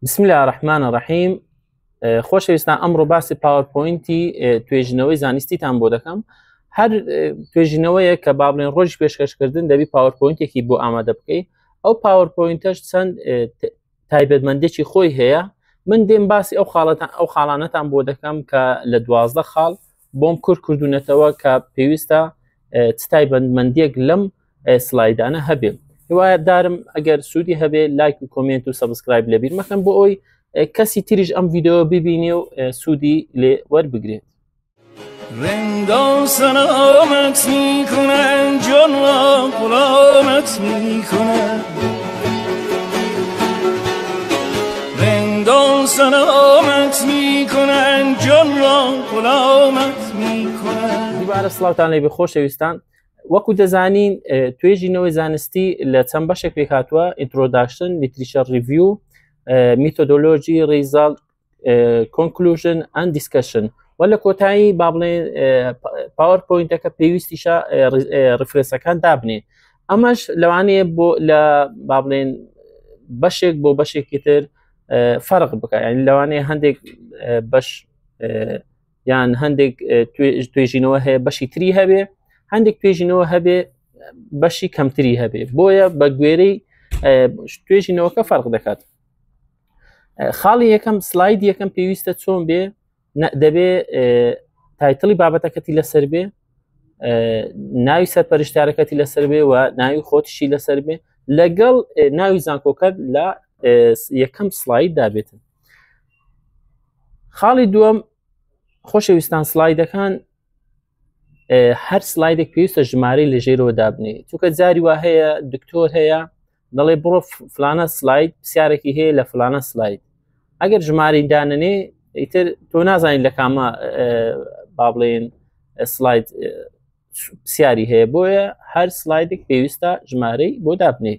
بسم الله الرحمن الرحیم خۆشەویستان ئەمڕۆ باسی PowerPoint ی توێژینەوەی زانستیتان بۆ دەکەم هەر توێژینەوەیە کە با بڵێن ڕۆژی پێشکەشکردن دەبی PowerPoint ێکی بۆ ئامادە بکەیت ئەو PowerPoint ەش چەند تایبەتمەندێکی خۆی هەیە من دێم باسی ئەو خاڵەتان ئەو خاڵانەتان بۆ دەکەم کە لە 12 خاڵ بۆم کورت کردوونەتەوە کە پێویستە چ تایبەتمەندیەک لەم سلایدانە هەبێ هیوادارم ئەگەر سوودی هەبێ لایک و comment و subscribe لەبیر مەکەن بۆ ئەوی کەسی تریش ئەم ڤیددیو ببینێ و سوودی لێ وەربگرێت. رندا سلامت میکنن جان را غلامت میکنن رندا سلامت میکنن جان را غلامت میکنن دووبارە سڵاوتان لێ بێ خۆشەویستان وەکو دەزانین توێژینەوەی زانستی لە چەند بەشێک پێکهاتووە introduction literature review methodology result conclusion and discussion و لە کۆتایی با بڵێن PowerPoint ەکە پێویستیشە reference ەکان دابنێ ئەمەش لەوانەیە بۆ لە با بڵێن بەشێک بۆ بەشێکی تر فەرق بکە یعنی لەوانەیە هەندێک بەش یان هەندێک توێژینەوە هەیە بەشی تری هەبێ هەندێک توێژینەوە هەبێ بەشی کەمتری هەبێ بۆیە بە گوێرەی توێژینەوەکە فەرق دەکات خاڵی یەکەم سلاید یەکەم پێویستە چۆن بێ دەبێ title ی بابەتەکەتی لەسەر بێ ناوی سەرپەرشتارەکەتی لەسەر بێ و ناوی خۆتشی لەسەر بێ لەگەڵ ناوی زانکۆکەت لە یەکەم سلاید دابێتن خاڵی دووەم خۆشەویستان سلایدەکان هەر سلایدێک پێویستە ژمارەی لە ژێرەوە دابنێ چونکە جاری وا هەیە دکتۆر هەیە دەڵێ بڕۆ فلانە سلاید پرسیارێکی هەیە لە فلانە سلاید ئەگەر ژمارەی دانەنێ ئیتر تۆ نازانین لە کامە با بڵێن سلاید پرسیاری هەیە بۆیە هەر سلایدێک پێویستە ژمارەی بۆ دابنێ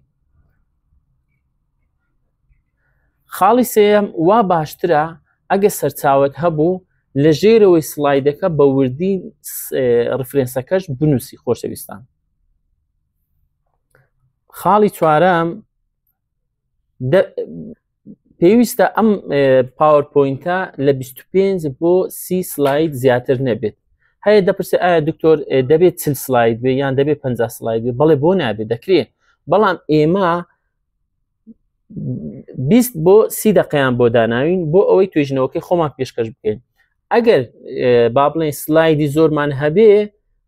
خاڵی سێیەم، وا باشترە ئەگەر سەرچاوەت هەبوو لە ژێرەوەی سڵایدەکە بە وردی reference ەکەش بنووسی خۆشەویستان. خاڵی چوارەم پێویستە ئەم PowerPoint ە لە 25 بۆ 30 سلاید زیاتر نەبێت هەیە دەپرسێ ئایا دکتۆر دەبێت 40 سلاید بێ یان دەبێت 50 سلاید بێ بەڵێ بۆ نابێت دەکرێت بەڵام ئێمە 20 بۆ سی دقیان بۆ داناوین بۆ ئەوەی توێژینەوەکەی خۆمان پێشکەش بکەین ئەگەر با بڵێن سلایدی زۆرمان هەبێ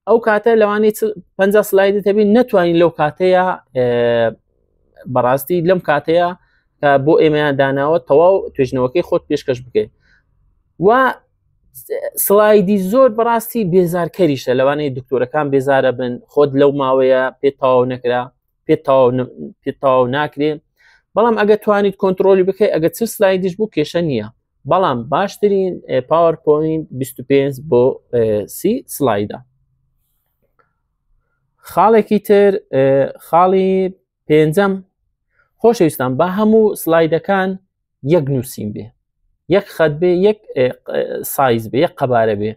ئەو کاتە لەوانەیە 50 سلایدت هەبێ نەتوانین لەو کاتەیە بەڕاستی لەم کاتەیە کە بۆ ئێمەیان داناوە تەواو توێژنەوەکەی خۆت پێشکەش بکەین و سلایدی زۆر بەڕاستی بێزارکەریشە لەوانەیە دکتۆرەکان بێزارە بن خۆت لەو ماوەیە پێ تەواو نەکرا پێ تەواو ناکرێ بەڵام ئەگە توانیت کۆنتترۆلی بکەیت ئەگە چ سلایدیش بوو کێشە نییە بەڵام باشترین PowerPoint 25 بۆ سی سلایدە خاڵێکی تر خاڵی پێنجەم خۆشەویستان با هەموو سلایدەکان یەک نووسین بێ یەک خەت بێ یەک سایز بێ یەک قەبارە بێ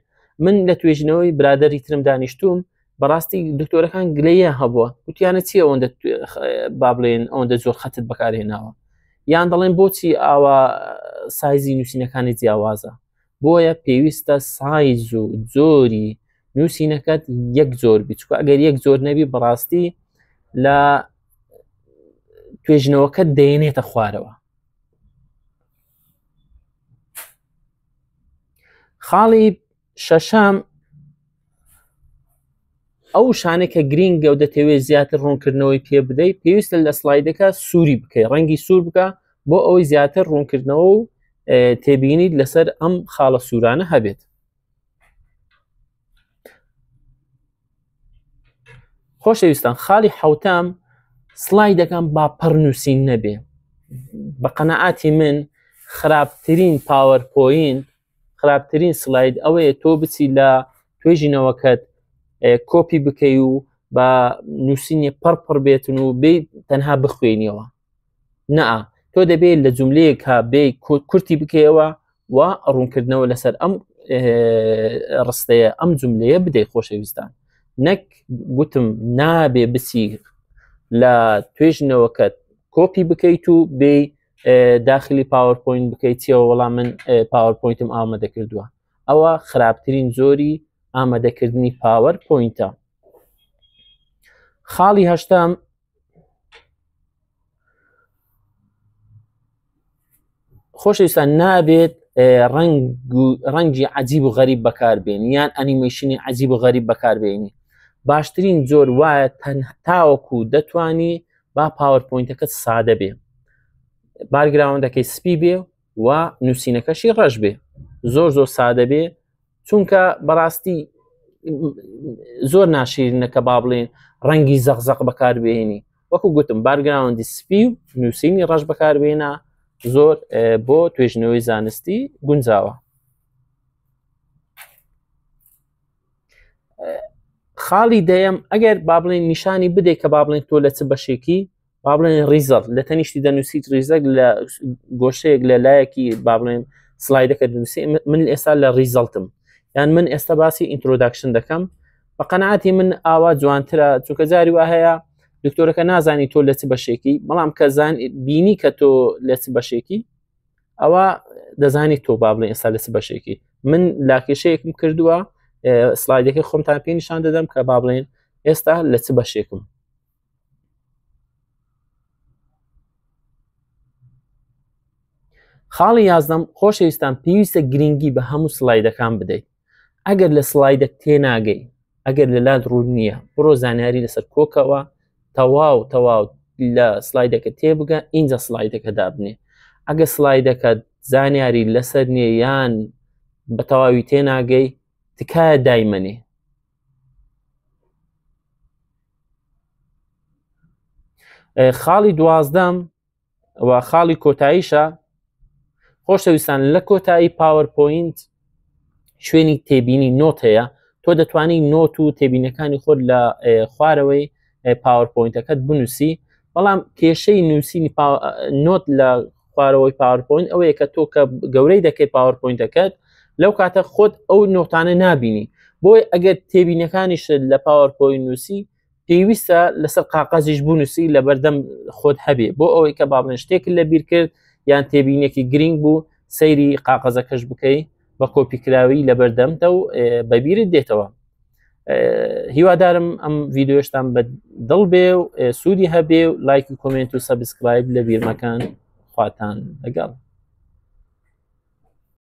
من لە توێژینەوەی برادری ترم دانیشتوم بەڕاستی دکتۆرەکان گلەیە هەبووە وتیانە چی ئەوەندە با بڵێن ئەوەندە زۆر خەتت بەکارهێناوە یان دەڵێن بۆچی ئاوا سایزی نووسینەکانی جیاوازە بۆیە پێویستە سایز و جۆری نووسینەکەت یەک جۆر بی چکە ئەگەر یەک جۆر نەبی بەڕاستی لە توێژنەوەکە دێنێتە خوارەوە خاڵی شەشەم ئەو شانێک کە گرینگە و دەتەوێت زیاتر ڕوونکردنەوەی پێ بدەیت پێویستە لە سلایدەکە سووری بکەی ڕەنگی سوور بکە بۆ ئەوەی زیاتر ڕوونکردنەوە و تێبینیت لەسەر ئەم خاڵە سوورانە هەبێت خۆشەویستان خاڵی حوتەم سلایدەکان با پڕ نووسین نەبێ بە قەنەعاتی من خراپترین PowerPoint خراپترین سلاید ئەوەیە تۆ بچی لە توێژینەوەکەت کۆپی بکەی و بە نووسینی پڕ پڕ بێتن و بێ تەنها بخوێنیەوە نا تۆ دەبێت لە جملەیەکا بێ کورتی بکەیەوە و ڕوونکردنەوە لەسەر ئەم ڕستەیە ئەم جملەیە بدەی خۆشەویستان نەک گوتم نابێ بچی لە توێژنەوەکەت کۆپی بکەیت و بێ داخلی PowerPoint بکەیت چیەوە وەڵام من PowerPoint م ئامادە کردووە ئەوە خراپترین جۆری ئامادەکردنی PowerPoint ە. خاڵی هەشتەم خۆشەویستان نابێت ڕەنگ ڕەنگی عجیب و غەریب بەکاربێن یان ئەنیمەیشنی عجیب و غەریب بەکاربێنی باشترین جۆر وایە تاوەکو دەتوانی با PowerPoint ەکەت سادە بێ background ەکەی سپی بێ و نووسینەکەشی ڕەش بێ زۆر زۆر سادە بێ چونکە بەڕاستی زۆر ناشیرنە کە با بڵێن ڕەنگی زەقزەق بەکاربێنی وەکو گوتم background ی سپی و نووسینی ڕەش بەکاربێنە زۆر بۆ توێژنەوەی زانستی گونجاوە. خاڵی دەیەم ئەگەر با بڵێن نیشانی بدەیت کە با بڵێن تۆ لە چ بەشێکی با بڵێن result لە تەنیشتی دەنووسیت result لە گۆشەیەک لە لایەکی با بڵێن slide ەکە دەنووسی من ئێستا لە result م یان من ئێستا باسی introduction دەکەم بە قەنەعاتی من ئاوا جوانترە چونکە جاری وا هەیە دکتۆرەکە نازانی تۆ لە چ بەشێکی بەڵام کە زان بینی کە تۆ لە چ بەشێکی ئەوە دەزانی تۆ با بڵێن ئێستا لە چ بەشێکی من لاکێشەیەکم کردووە slide ەکەی خۆمتان پێ نیشان دەدەم کە با بڵێن ئێستا لە چ بەشێکم. خاڵی یازدەم خۆشەویستان پێویستە گرنگی بە هەموو slide ەکان بدەیت ئەگەر لە slide ەک تێناگەی ئەگەر لە لات ڕوون نییە بڕۆ زانیاری لەسەر کۆکەوە تەواو تەواو لە slide ەکە تێبگە ئینجا slide ەکە دابنێ ئەگە slide ەکە زانیاری لەسەر نییە یان بە تەواوی تێناگەی تکایە دایمەنێ خاڵی دوازدەم و خاڵی کۆتاییشە خۆشەویستان لە کۆتایی PowerPoint شوێنی تێبینی note هەیە تۆ دەتوانی note و تێبینەکانی خۆت لە خوارەوەی PowerPoint ەکەت بنووسی بەڵام کێشەی نووسینی note لە خوارەوەی PowerPoint ئەوەیە کە تۆ کە گەورەی دەکەی PowerPoint ەکەت لەو کاتە خۆت ئەو note انە نابینی بۆی ئەگەر تێبینەکانیش لە PowerPoint نووسی پێویستە لەسەر قاقەزیش بنووسی لە بەردەم خۆت هەبێ بۆ ئەوەی کە بابلێن شتێک لە بیر کرد یان تێبینێکی گرنگ بوو سەیری قاقەزەکەش بکەی بە کۆپیکراوی لە بەردەمتە و بەبیرت دێتەوە. هیوادارم ئەم ڤیددیوشتان بە دڵ بێ و سوودی هەبێ و لایک و comment و subscribe لە بیرمەکان خواتان لەگەڵ.